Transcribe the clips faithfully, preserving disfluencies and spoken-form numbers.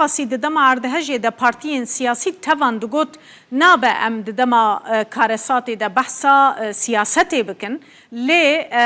Qasî di dema erdhejê de partiyên siyasî tevan digot, nabe em di dema, e, karesatê de behsa, e, siyasetê bikin, lê, e,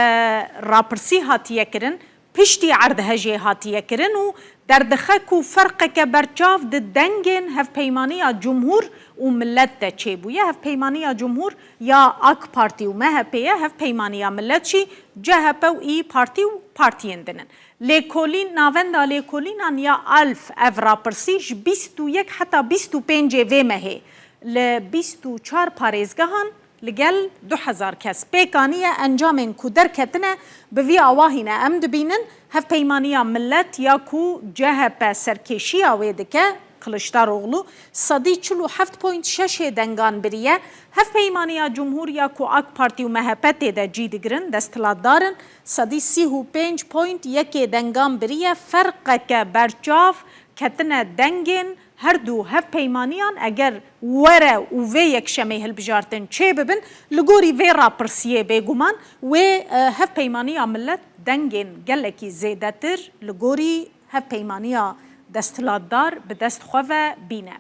rapirsî hatiye kirin, piştî erdhejê hatiye kirin û derdixe ku ferqeke berçav di dengên Hevpeymaniya Cumhur û Millet de çêbûye. Hevpeymaniya Cumhur ya AK Partî û M H P ye, Hevpeymaniya Millet jî C H P û İYİ Partî û partiyên din in. Lêkolîn, navenda lêkolînan ya ALF ev rapirsî ji bîst û yek heta bîst û pêncê vê mehê li bîst û çar parêzgehan li gel du hezar kes pêk aniye, encamên ku derketine bi vî awahî ne. Em dibînin Hevpeymaniya Millet ya ku C H P serkêşiya wê dike, Kiliçdaroglu, sedî çil û heft point şeşê dengan biriye. Hevpeymaniya Cumhur ya ku AK Partî û M H P tê de cî digirin, desthilatdar in, sedî sî û pênc point yekê dengan biriye. Ferqeke berçav ketine dengên her du hevpeymaniyan, eger were û vê yekşemê hilbijartin çêbibin, li gorî vê rapirsiyê bêguman wê, e, Hevpeymaniya Millet dengên gelekî zêdetir li gorî Hevpeymaniya desthilatdar bi dest xwe ve bîne.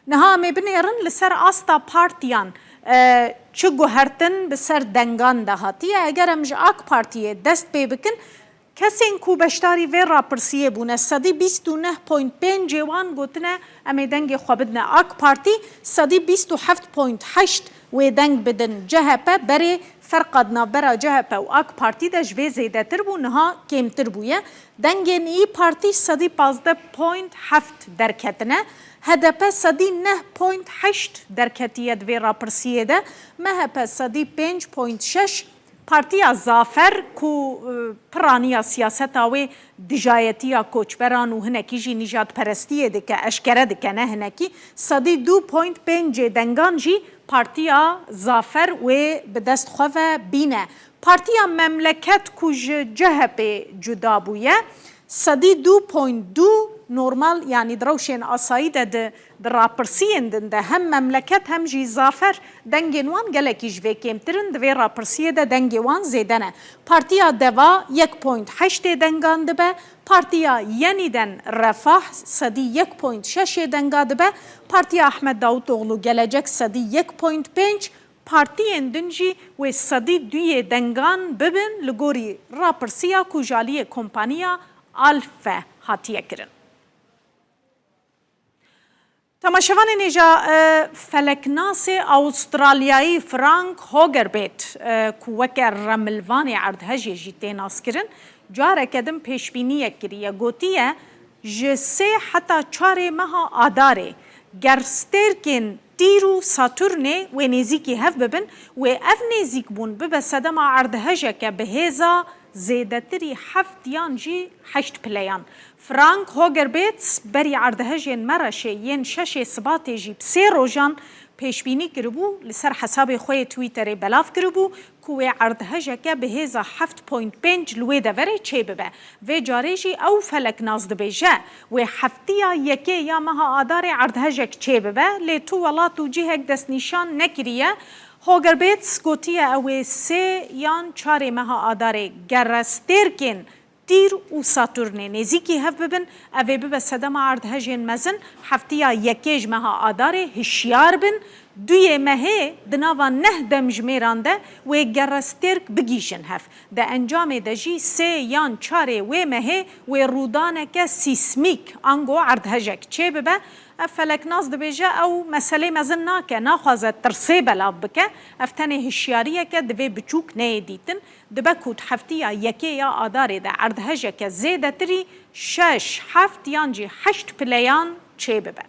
Niha em ê binêrin li ser asta partiyan, e, çi guhertin bi ser dengan de hatiye. Eger em ji AK Partiyê dest pê bikin, kesên ku beşdarî vê rapirsiyê bûne, sedî bîst û neh point pêncê wan gotine, em ê dengê xwe bidine AK Partî, sedî bîst û heft point heşt wê deng bidin C H P, berê ferqa di navbera C H P û AK Partî de ji vê zêdetir bû, niha kêmtir bûye. Dengên İYİ Partî sedî pazdeh point heft derketine, H D P sedî neh point heşt derketiye di vê rapirsiyê de, M H P sedî pênc point şeş, Partiya Zafer ku, e, piraniya siyaseta wê dijayetiya koçberan û hinekî jî nîjadperestiyê dike, eşkere dike, ne hinekî, sedî du point pêncê dengan jî Partiya Zafer wê bi dest xwe ve bîne. Partiya Memleket ku ji C H P cuda bûye, sedî du point du normal, yanî di rewşên asayî de di, di rapirsiyên din de hem Memleket hem jî Zafer dengên wan gelekî ji vê kêmtir in, di vê rapirsiyê de dengê wan zêde ne. Partiya Deva yek point heştê dengan dibe, Partiya Yenîden Refah sedî yek point şeşê denga dibe, Partiya Ahmet Davutoğlu Gelecek sedî yek point pênc, partiyên din jî wê sedî duyê dengan bibin, li gorî rapirsiya ku ji aliyê kompaniya Alf ve hatiye kirin. Temaşevanên hêja, e, feleknasê Awistralyayî Frank Hogerbêt, e, ku weke remilvanê erdhejê jî tê naskirin, careke din pêşbîniyek kiriye. Gotiye, ji sê heta çarê meha Adarê ger stêrkên Tîr û Saturnê wê nêzîkî hev bibin, wê ev nêzîkbûn bibe sedema erdhejeke bi hêza zêdetirî heft yan jî heşt pileyan. Frank Hogerbets berî erdhejên Mereşê yên şeşê Sibatê jî bi sê rojan pêşbînî kiribû, li ser hesabê xwe yê Twitterê belav kiribû ku wê erdhejeke bi hêza heft point pênc li wê deverê çêbibe. Vê carê jî ew feleknas dibêje, wê heftiya yekê ya meha Adarê erdhejek çêbibe, lê tu welat û cihek destnîşan nekiriye. Hogerbets gotiye, ew ê sê yan çarê meha Adarê gere stêrkên Tîr û Saturnê nêzîkî hev bibin, ev ê bibe sedema erdhejên mezin. Heftiya yekê ji meha Adarê hişyar bin, duyê mehê di nava neh demjimêran de wê gere stêrk bigihîjin hev. Di encamê de jî sê yan çarê wê mehê wê rûdaneke sîsmîk ango erdhejek çêbibe. Ev feleknas dibêje, ew meselê mezin nake, naxwaze tirsê belav bike. Ev tenê hişyariyeke divê biçûk neyê dîtin. Dibe ku di heftiya yekê ya Adarê de erdhejeke zêdetirî şeş, heft yan jî heşt pileyan çêbibe.